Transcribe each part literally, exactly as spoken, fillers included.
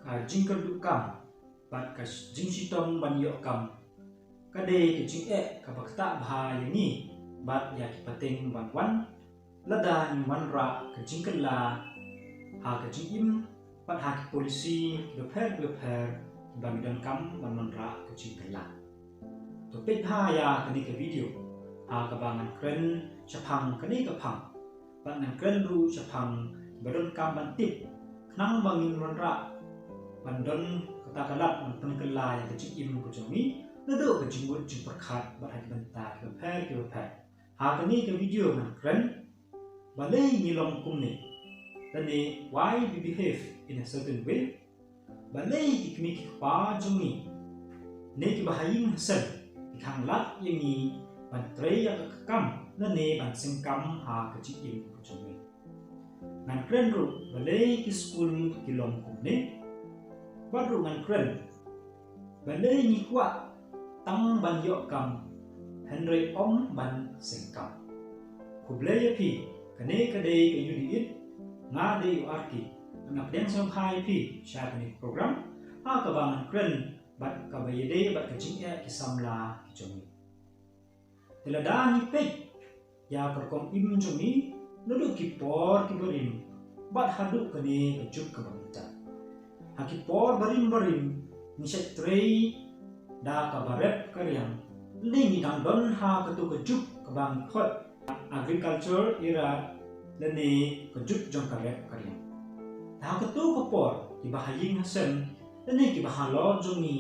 Ka jingkyrduh kam bad ka jingshitom ban ïoh kam ka dei ka jingeh kaba ktah bha ïa ngi bad ïa ki pateng ban wan, lada ngim wanrah ka jingkylla ha ka jingim bad ha ki polisi kiba pher kiba pher kiba ngi donkam ban wanrah ka jingkylla. To peit bha ïa kane ka video ha kaba ngan kren shaphang kane ka phang bad ngan kren ruh shaphang ba donkam ban tip khnang ba ngin wanrah ban don kata ka lad ban pynkylla ïa ka jingim ka jong ngi naduh ka jingmut jingpyrkhat bad ha ki bynta kiba pher kiba pher. Ha kane ka video ngan kren balei ngi long kumne, lane why we behave in a certain way. Balei ki kmie ki kpa jong ngi ne kiba ha ïing ha sem ki khang lad ïa ngi ban trei ïa ka kam lane ban seng kam ha ka jingim ka jong ngi. Ngan kren ruh balei ki skul ki long kumne. Bad ruh ngan kren balei ngi kwah tang ban ïoh kam hynrei ym ban seng kam. Khublei ïa phi, kane ka dei ka U D it, nga dei u Arki. Nga pdiang sngewbha ïa phi sha kane ka program ha kaba ngan kren bad kaba ïadei bad ka jingeh ki samla ki jong ngi. Te lada ngi peit ïa ka rukom im jong ngi naduh ki por kiba rim bad haduh kane ka juk kaba mynta, ha ki por barim barim ngi shait trei da kaba rep ka riang, lane ngi dang don ha kato ka juk kaba ngi khot agriculture era lane ka juk jong ka rep ka riang. Te ha kato ka por kiba ha ïing ha sem lane kiba halor jong ngi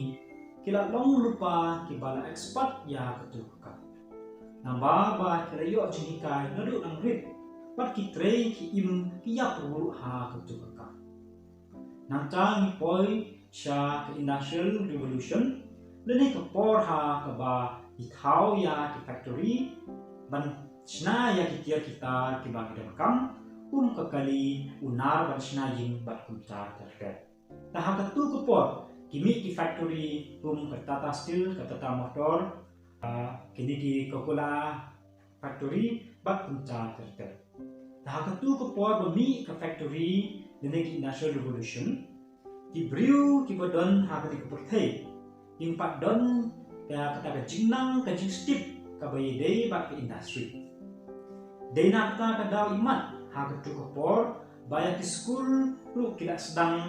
ki la long lypa kiba la expert ïa kato ka kam. Namar ba ki la ïoh jinghikai naduh nangrit bad ki trei ki im ki ïap ruh ha kato ka kam. Nangta ngi poi sha ka Industrial Revolution lane ka por ha kaba ki thaw ïa ki factory ban shna ïa ki tiar ki tar kiba ngi donkam kum ka kali, u nar ban shna ïing bad kumta ter ter. Te ha kato ka por ki mih ki factory kum ka Tata Steel, ka Tata Motor, ah, kine ki Coca-Cola factory bad kumta ter ter. Te ha kato ka por ba mih ka factory lane ki Industrial Revolution, ki briew kiba don ha kane ka pyrthei kim pat don ka, kata ka jingnang ka jingstip kaba ïadei bad ka industry. Dei na kata ka daw imat ha kato ka por ba ïa ki skul ruh ki la sdang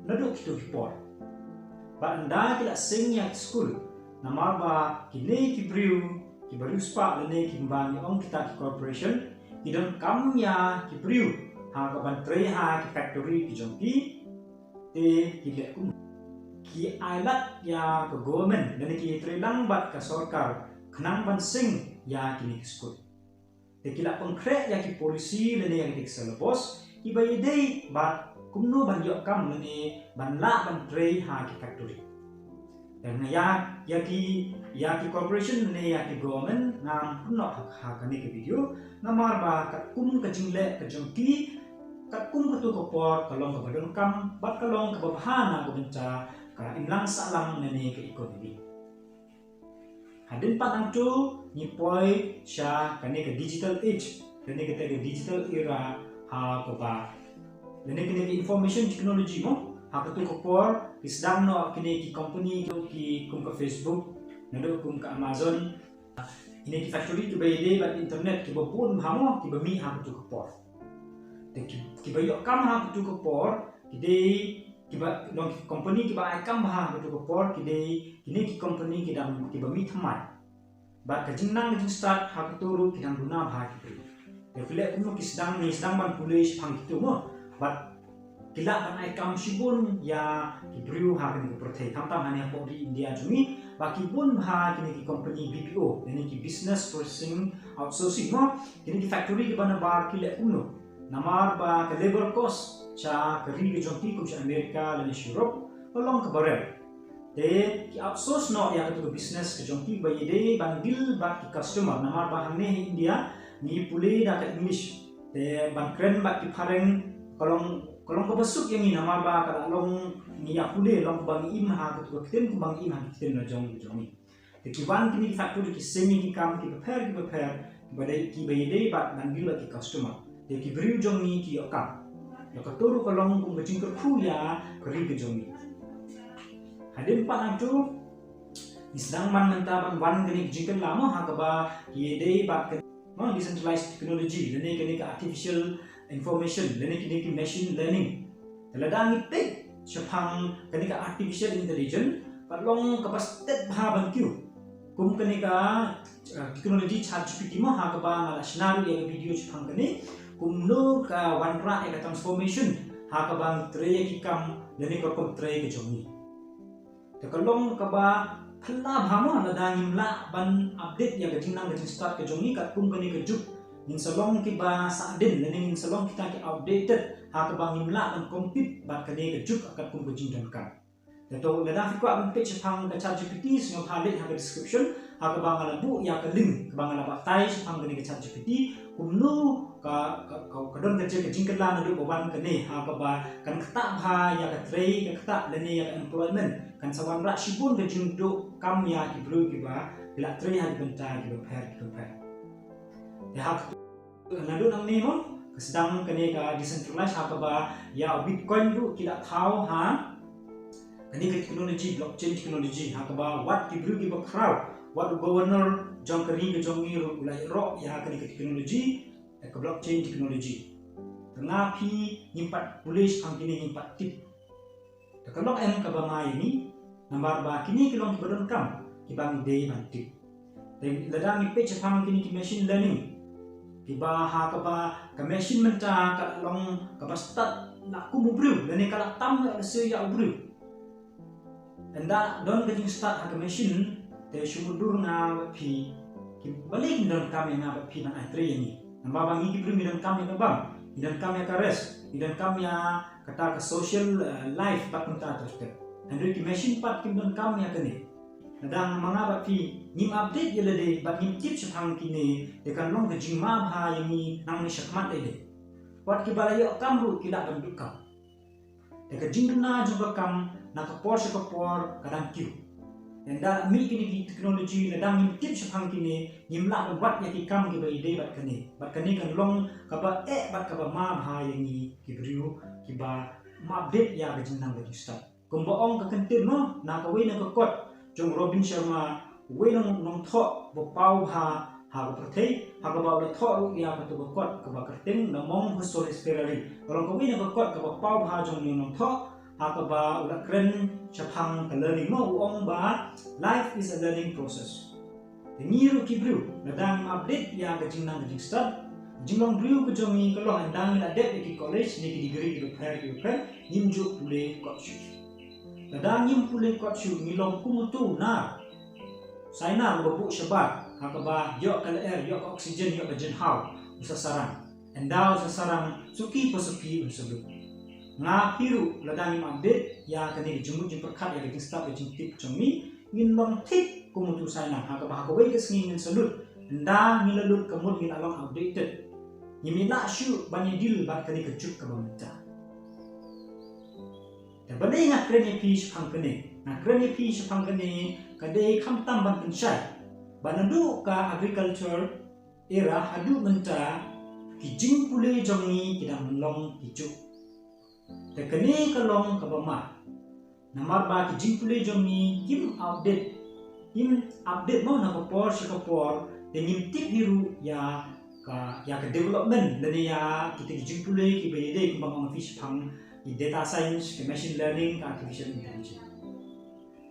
naduh kito ki por. Bad ynda ki la seng ïa ki skul, namar ba kine ki briew kiba riewspah lane kiba ngi ong kita ki corporation ki donkam ïa ki briew ha kaban trei ha ki factory ki jong ki, te ki leh kumno? Ki ailad ïa ka government lane ki trei lang bad ka sorkar khnang ban seng ïa kine ki skul. Te ki la pynkhreh ïa ki policy lane ïa ki syllabus kiba ïadei bad kumno ban ïoh kam lane ban lah ban trei ha ki factory. Te nga ïa, ïa ki, ïa ki corporation lane ïa ki government ngam pynnoh ha, ha kane ka video, namar ba katkum ka jingleh ka jong ki, katkum kato ka por ka long kaba donkam bad ka long kaba bha na ka bynta ka imlang sahlang lane ka economy. Hadien pat nangto ngi poi sha kane ka digital age, kane kata ka digital era ha kaba, lane kane ka information technology mo, ha kato ka por ki sdang noh kine ki company ki kum ka Facebook, naduh kum ka Amazon, kine ki factory kiba ïadei bad internet kiba bun bha mo kiba mih ha kato ka por. Te ki, kiba ïoh kam ha kato ka por ki dei kiba long ki company kiba ai kam bha ha kato ka por ki dei kine ki company ki dang kiba mih thymmai. Bad ka jingnang ka jingstad ha kato ruh ki dang duna bha ki briew. Te phi leh kumno ki sdang, ngi sdang ban pule shaphang kito mo. Bad ki lah ban ai kam shibun ïa ki briew ha kane ka pyrthei, khamtam hangne hapoh ri India jong ngi, ba ki bun bha kine ki company B P O, kine ki business processing outsourcing mo. Kine ki factory kiba nabar ki leh kumno? Namar ba ka labour cost sha ka ri ka jong ki kum sha America lane sha Europe ka long kaba rem. Te ki outsource noh ïa kato ka business ka jong ki ba ïadei ban deal bad ki customer, namar ba hangne ha India ngi pule da ka English. Te ban kren bad ki phareng ka long, ka long kaba suk ïa ngi namar ba ka la long ngi ïa pule long kaba ngi im ha kato ka ktien kumba ngi im ha ki ktien la jong, jong ngi. Te ki wan kine ki factory ki seng ïa ki kam kiba pher kiba pher kiba dei, kiba ïadei bad ban deal bad ki customer. Te ki briew jong ngi ki ïoh kam. Te kato ruh ka long kum ka jingkyrkhu ïa ka ri ka jong ngi. Hadien pat hangto ngi sdang man mynta ban wan kane ka jingkylla mo ha kaba ïadei bad ka mo decentralized technology lane kane ka artificial information lane kane ka machine learning. Te lada ngi peit shaphang kane ka artificial intelligence ka long kaba stet bha ban kiew. Kum kane ka uh, technology ChatGPT mo ha kaba nga la shna ruh ïa ka video shaphang kane. Kumno ka wanrah ïa ka transformation ha kaba ngi trei ïa ki kam lane ka rukom trei ka jong ngi. Te ka long kaba phylla bha mo lada ngim lah ban update ïa ka jingnang ka jingstad ka jong ngi katkum kane ka juk. Ngin sa long kiba sahdien lane ngin sa long kita ki outdated ha kaba ngim lah ban compete bad kane ka juk katkum ka jingdonkam. Te to lada phi kwah ban peit shaphang ka ChatGPT sngewbha leit ha ka description ha kaba nga la buh ïa ka link kaba nga la batai shaphang kane ka ChatGPT kumno ka ka ka, ka don ka jing ka jingkylla naduh ba wan kane ha kaba kan ktah bha ïa ka trei ka ktah lane ïa ka employment kan sa wanrah shibun ka jingduh kam ïa ki briew kiba ki la trei ha ki bynta kiba pher kiba pher. Te ha naduh nangne mo ka sdang kane ka decentralized ha kaba ïa u Bitcoin ruh ki la thaw ha kane ka technology blockchain technology ha kaba wat ki briew kiba khraw wat u governor jong ka ri ka jong ngi ruh u la ïaroh ïa kane ka technology ka blockchain technology. Te nga phi ngim pat pule shaphang kine ngim pat tip. Te ka long em kaba ma ïa ngi namar ba kine ki long kiba donkam kiba ngi dei ban tip. Te lada ngi peit shaphang kine ki machine learning kiba ha kaba ka machine mynta ka long kaba stad na kum u briew lane ka la tam na lehse ïa u briew. Ynda don ka jingstad ha ka machine te shu mutdur nga bad phi ki balei kin donkam ïa nga bad phi ban ai trei ïa ngi. Namar ba ngi ki briew ngi donkam ïa ka bam, ngi donkam ïa ka rest, ngi donkam ïa kata ka social uh, life bad kumta ter ter. Hynrei ki machine pat kim donkam ïa kane. Lada ma nga bad phi ngim update ïa lade bad ngim tip shaphang kine te kan long ka jingma bha ïa ngi nangne shakhmat lade. Wat kiba la ïoh kam ruh ki lah ban duh kam. Te ka jingduna jong ka kam na ka por sha ka por ka dang kiew. Ynda mih kine ki technology lada ngim tip shaphang kine ngim lah ban wad ïa ki kam kiba ïadei bad kane. Bad kane kan long kaba eh bad kaba ma bha ïa ngi ki briew kiba ma update ïa ka jingnang ka jingstad. Kumba ong ka kyntien mo na kawei na ka kot jong Robin Sharma, uwei u nongthoh ba paw bha ha ka pyrthei ha kaba u la thoh ruh ïa katu ka kot kaba kyrteng The Monk Who Sold His Ferrari. Ka long kawei na ka kot kaba paw bha jong u nongthoh ha kaba u la kren shaphang ka learning mo, u ong ba life is a learning process. Te ngi ruh ki briew lada ngim update ïa ka jingnang ka jingstad, jinglong briew ka jong ngi ka long ynda ngi la dep ïa ki college ne ki degree kiba pher kiba pher ngim ju pule kot shuh. Lada ngim pule kot shuh ngi long kum utu u nar Sainar uba buh shabar ha kaba ïoh ka lyer ïoh ka oxygen ïoh ka jinhaw u sa sarang. Ynda u sa sarang suki pa suki un sa lut. Nga phi ruh lada ngim update ïa kane ka jingmut jingpyrkhat ïa ka jingstad ka jingtip jong ngi ngin long thik kum utu Sainar ha kaba ha kawei ka sngi ngin sa lut. Ynda ngi la lut ka mut ngi la long outdated. Ngim lah shuh ban ïa deal bad kane ka juk kaba mynta. Te balei nga kren ïa phi shaphang kane? Nga kren ïa phi shaphang kane ka dei khamtam ban pynshai ba naduh ka agriculture era haduh mynta ki jingpule jong ngi ki dang long ki juk. Te kane ka long kaba ma. Namar ba ki jingpule jong ngi kim update, kim update mo na ka por sha ka por, te ngim tip hi ruh ïa ka, ïa ka development lane ïa kita ki jingpule kiba ïadei kumba nga ong phi shaphang ki data science, ki machine learning, ka artificial intelligence.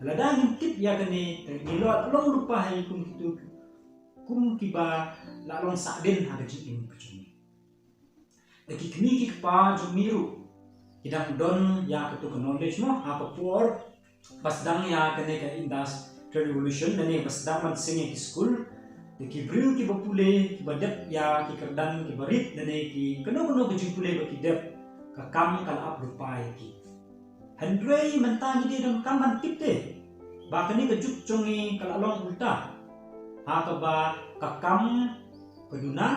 Lada ngim tip ïa kane te ngi la long lypa hi kum kitu, kum kiba la long sahdien ha ka jingim ka jong ngi. Te ki kmie ki kpa jong ngi ruh ki dang don ïa katu ka knowledge mo ha ka por ba sdang ïa kane ka industrial revolution lane ba sdang ban seng ïa ki skul. Te ki briew kiba pule kiba dep ïa ki kyrdan kiba rit lane ki kano kano ka jingpule ba ki dep ka kam ka la ap lypa ïa ki. Hynrei mynta ngi dei donkam ban tip te ba kane ka juk jong ngi ka la long ulta ha kaba ka kam ka duna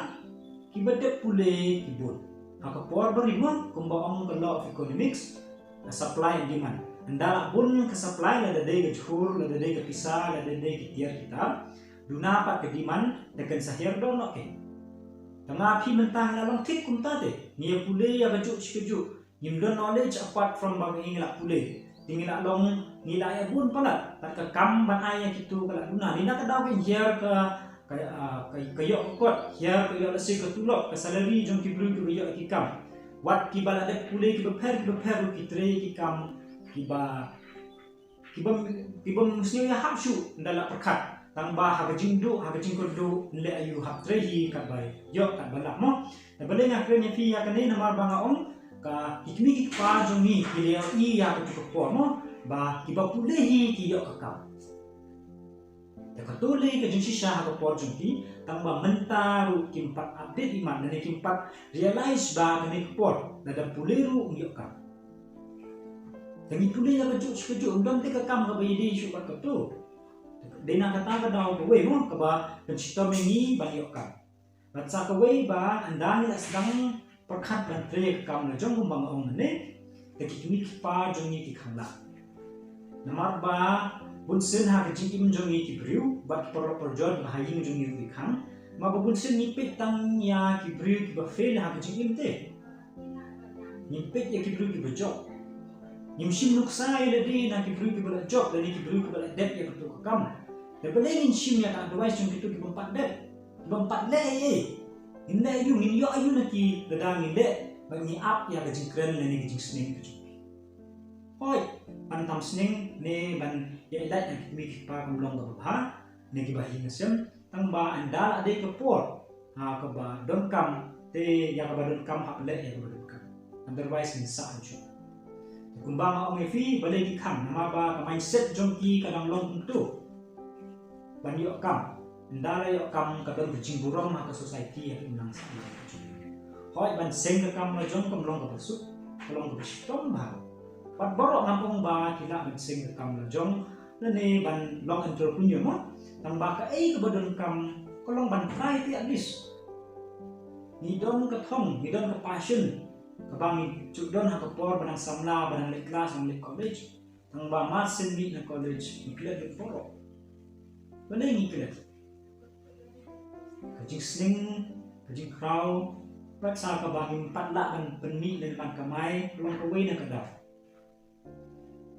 kiba dep pule ki bun. Ha ka por ba rit mo kumba ong ka law of economics ka supply and demand. Ynda la bun ka supply lada dei ka jhur lada dei ka pisa lada dei ki tiar ki tar duna pat ka demand te kan sa hiar don noh ke. Te nga phi mynta ngi la long thik kumta te ngi ïa pule ïa ka juk shi ka juk. Ngim don knowledge apart from ba ngi la pule. Te ngi la long, ngi la ïa bun palat. Tad ka kam ban ai ïa kito ka la duna. Ni na ka daw ka hiar ka, ka, ah, ka, ka ïoh ka kot, hiar ka ïoh lehse ka tulop, ka salary jong ki briew kiba ïoh ki kam. Wat kiba la dep pule kiba pher, kiba pher ki trei ki kam, kiba, kiba, kiba sniew ïa hap shuh, nda la pyrkhat. Tang ba ha ka jingduh, ha ka jingkyrduh, nleh aïu hap trei hi, katba ïoh, katba lah mo. Te balei nga kren ïa phi ïa kane namar ba nga ong, ka ki kmie ki kpa jong ngi, ki la ïohi ïa katu ka por mo, ba kiba pule hi ki ïoh ka kam. Te kato lei ka jingshisha ha ka por jong ki, tang ba mynta ruh kim pat update imat, lane kim pat realize ba kane ka por, lada pule ruh ym ïoh kam. Te ngi pule ïa kajuh shi kajuh, ym don te ka kam kaba ïadei shuh bad kato. Dei na kata ka daw kawei mo, kaba pynshitom ïa ngi ban ïoh kam. Bad sa kawei ba, ynda ngi la sdang pyrkhat ban trei ka kam la jong kumba nga ong mynne, te ki kmie ki kpa jong ngi ki khang lah. Namar ba, bunsien ha ka jingim jong ngi ki briew, bad ki paralok parajor ba ha ïing jong ngi ruh ki khang, namar ba bunsien ngi peit tang ïa ki briew kiba fail ha ka jingim te. Ngim peit ïa ki briew kiba jop. Ngim shim nuksa ïa lade na ki briew kiba la jop, lane ki briew kiba la dep ïa kato ka kam. Te balei ngin shim ïa ka advice jong kito kiba ym pat dep, kiba ym pat leh ei ei. Ngin leh aïu, ngin ïoh aïu na ki lada ngin leh, bad ngi ap ïa ka jingkren lane ka jingsneng ka jong ki. Hooid, ban tam sneng ne ban ïa lait na ki kmie ki kpa kam long kaba bha, ne kiba hi na sem, tang ba ynda la dei ka por, ha kaba donkam, te ïa kaba donkam hap leh ïa kaba donkam. Otherwise ngin sah ajuh. Te kumba nga ong ïa phi, balei ki khang, namar ba ka mindset jong ki ka dang long kumto. Ban ïoh kam, ynda la ïoh kam ka don ka jingburom ha ka society ha ka imlang sahlang. Hooid ban seng ka kam la jong kam long kaba suk, ka long kaba shitom bha. Bad baroh ngam ong ba ki lah ban seng ka kam la jong, lane ban long entrepreneur mo. Tang ba kaei kaba donkam, ka long ban try te at least. Ngi don ka thong, ngi don ka passion, kaba ngi ju don ha ka por ba dang samla, ba dang leit klas, ba dang leit college. Tang ba mar shen mih na college, ngi klet lut baroh. Balei ngi klet? Ka jingsneng, ka jingkhraw, bad sa kaba ngim pat lah ban pynmih lane ban kamai, long kawei na ka daw.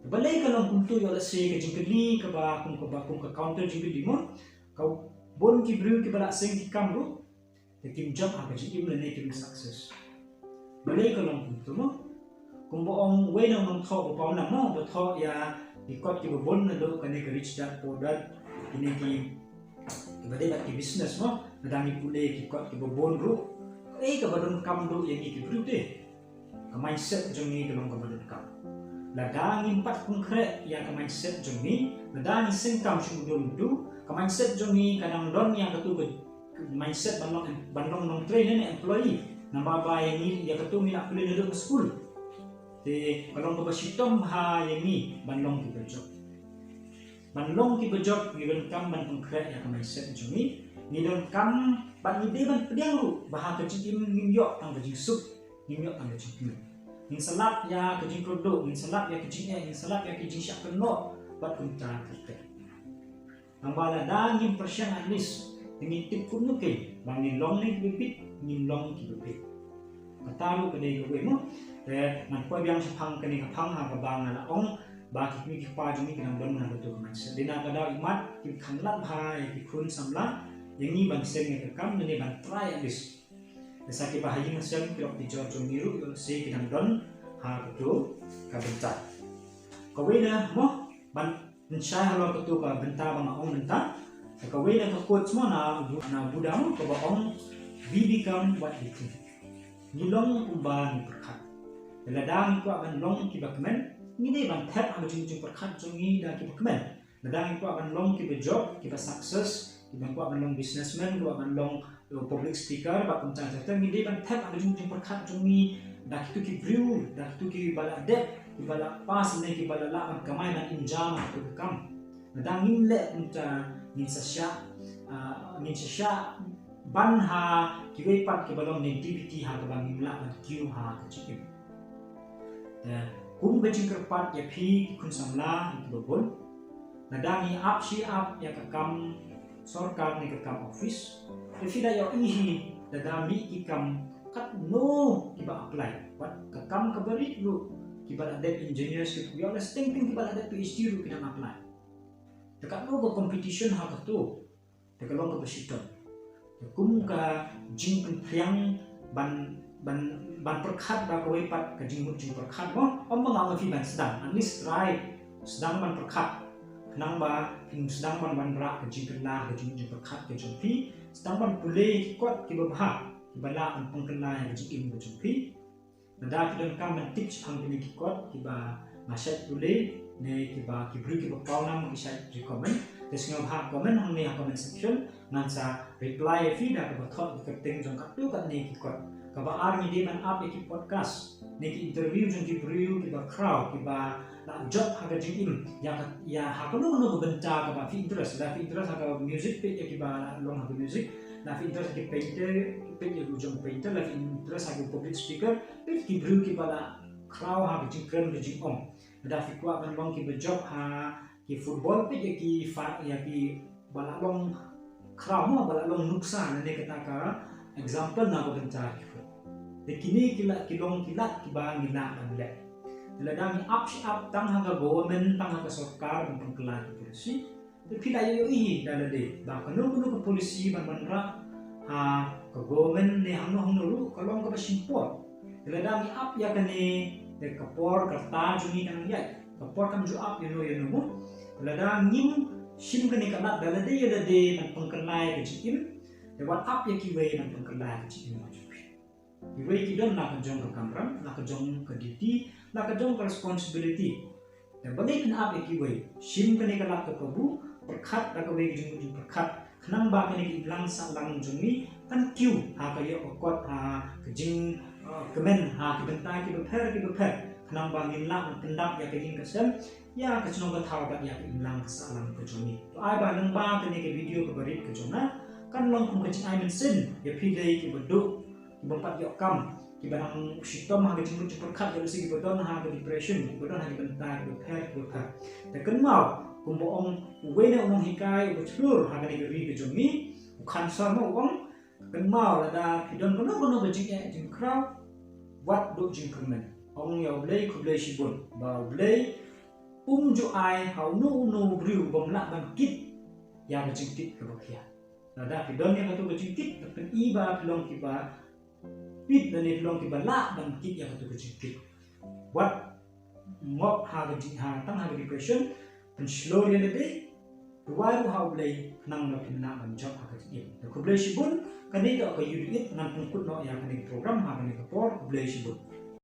Balei ka long kumto, ïoh lehse ka jingkylli kaba kum, kaba kum ka counter jingkylli mo. Ka bun ki briew kiba la seng ki kam ruh, te kim jop ha ka jingim lane kim success. Balei ka long kumto mo? Kumba ong uwei na u nongthoh ba pawnam mo, ba thoh ïa ki kot kiba bun naduh kane ka Rich Dad Poor Dad, kine ki, kiba dei bad ki business mo, lada ngi pule ki kot kiba bun ruh, kaei kaba donkam duh ïa ngi ki briew te? Ka mindset jong ngi ka long kaba donkam. Lada ngim pat pynkhreh ïa ka mindset jong ngi, lada ngi seng kam shu mudui mudui, ka mindset jong ngi ka dang don ïa katu ka mindset ban long, ban long nongtrei ne employee. Namar ba ïa ngi ïa katu ngi la pule naduh ka skul. Te ka long kaba shitom bha ïa ngi ban long kiba jop. Ban long kiba jop ngi donkam ban pynkhreh ïa ka mindset jong ngi. Ngi donkam bad ngi dei ban pdiang ruh ba ha ka jingim ngim ïoh tang ka jingsuk, ngim ïoh tang ka jingkmen. Ngin sa lap ïa ka jingkyrduh, ngin sa lap ïa ka jingeh, ngin sa lap ïa ka jingshah kynnoh bad kumta ter ter. Tang ba lada ngim pyrshang at least, te ngin tip kumno kein ba ngin long ne kiba bit, ngin long kiba bit. Kata ruh ka dei kawei mo. Te ngan poi biang shaphang kane ka phang ha kaba nga la ong ba ki kmie ki kpa jong ngi ki dang don na katu ka mindset. Dei na ka daw imat ki khang lad bha ïa ki khun samla, ïa ngi ban seng ïa ka kam, lane ban try at least. Te sa kiba ha ïing ha sem, ki lok ki jor jong ngi ruh, ïoh lehse ki dang don ha katu ka bynta. Kawei na mo, ban pynshai halor katu ka bynta ba nga ong mynta. Te kawei na ka quote mo na u Bu-, na u Buddha mo, kaba ong, "We become what we think." Ngi long kumba ngi pyrkhat. Te lada ngi kwah ban long kiba kmen, ngi dei ban thep ha ka jing, jingpyrkhat jong ngi da kiba kmen. Lada ngi kwah ban long kiba jop, kiba success, kiba kwah ban long businessman, kwah ban long, uh, public speaker, bad kumta ter ter, ngi dei ban thep ha ka jing, jingpyrkhat jong ngi da kitu ki briew, da kitu kiba la dep, kiba la pass ne kiba la lah ban kamai ban im jam ha katu ka kam. Lada ngim leh kumta, ngin sa shah, ah, ngin sa shah ban ha kiwei pat kiba long negativity ha kaba ngim lah ban kiew ha ka jingim. Te kum ka jingkyrpad ïa phi ki khun samla kiba bun, lada ngi ap shi ap ïa ka kam sorkar ne ka kam office, te phi da ïohi hi, lada mih ki kam katno kiba apply. Wat ka kam kaba rit ruh, kiba la dep engineers ki, ïa la steng teng kiba la dep P H D ruh ki dang apply. Te katno ka competition ha kato. Te ka long kaba shitom. Te kum ka jingpynphriang ban, ban, ban pyrkhat da kawei pat ka jingmut jingpyrkhat mo, ym ba nga ong ïa phi ban sdang, at least try sdang ban pyrkhat. Khnang ba phin sdang ban wanrah ka jingkylla, ka jingmut jingpyrkhat ka jong phi, sdang ban pule ïa ki kot kiba bha, kiba lah ban pynkylla ïa ka jingim ka jong phi. Lada phi donkam ban tip shaphang kine ki kot kiba nga shait pule ne kiba ki briew kiba pawnam ki shait recommend, te sngewbha comment hangne ha comment section, ngan sa reply ïa phi da kaba thok ki kyrteng jong katto katne ki kot. Kaba ar, ngi dei ban ap ïa ki podcast ne ki interview jong ki briew kiba khraw, kiba la jop ha ka jingim, ïa ka, ïa ha kano kano ka bynta kaba phi interest. Lada phi interest ha ka music, peit ïa kiba la long ha ka music. Lada phi interest ha ki painter, peit ïa ki jong painter. Lada phi interest ha ki public speaker, peit ki briew kiba la khraw ha ka jingkren ka jingong. Lada phi kwah ban long kiba jop ha ki football, peit ïa ki fa, ïa kiba la long khraw mo, ba la long nuksa, lane kata ka example na ka bynta ki khun. Te kine ki la, ki long ki lad kiba ngi lah ban leh. Te lada ngi ap shi ap tang ha ka government, tang ha ka sorkar ban pynkylla ki policy, te phi la ïohi da lade ba kano kano ka policy ban wanrah ha ka government ne hangno hangno ruh ka long kaba shim por. Te lada ngi ap ïa kane, te ka por ka rta jong ngi ka nang ïaid, ka por kam ju ap ïano ïano mo. Te lada ngim shim kane ka lad da lade ïa lade ban pynkylla ïa ka jingim, te wat ap ïa kiwei ban pynkylla ïa ka jingim jong phi. Kiwei ki don la ka jong ka kamram, la ka jong ka duty, la ka jong ka responsibility. Te balei phin ap ïa kiwei? Shim kane ka lad ka kabu, pyrkhat da kawei ka jingmut jingpyrkhat, khnang ba kane ka imlang sahlang jong ngi kan kiew ha ka ïoh ka kot ha ka jing, uh, kmen ha ki bynta kiba pher kiba pher, khnang ba ngin lah ban pyndap ïa ka ïing ka sem, ïa ka shnong ka thaw bad ïa ka imlang ka sahlang ka jong ngi. To ai ba lyngba kane ka video kaba rit ka jong nga kan long kum ka jingai mynsiem ïa phi dei kiba duh, kiba pat ïoh kam, kiba dang shitom ha ka jingmut jingpyrkhat, ïa lehse kiba don ha ka depression, kiba don ha ki bynta kiba pher kiba pher. Te kynmaw, kumba ong uwei na u nonghikai uba shlur ha kane ka ri ka jong ngi, u Khan Sir mo, u ong, kynmaw, lada phi don kano kano ka jingeh jingkhraw, wat duh jingkyrmen. Ong ïa U Blei khublei shibun ba U Blei um ju ai ha uno uno u briew bym lah ban kit ïa ka jingkit kaba khia. Lada phi don ïa kato ka jingkit, te pyni ba phi long kiba fit lane phi long kiba lah ban kit ïa kato ka jingkit. Wat ngop ha ka jing, ha, tang ha ka depression, pynshlur ïa lade, duwai ruh ha U Blei khnang ba phin lah ban jop ha ka jingim. Te khublei shibun. Kane ka ïa ka U D It, ngan pynkut noh ïa kane ka program ha kane ka por. Khublei shibun.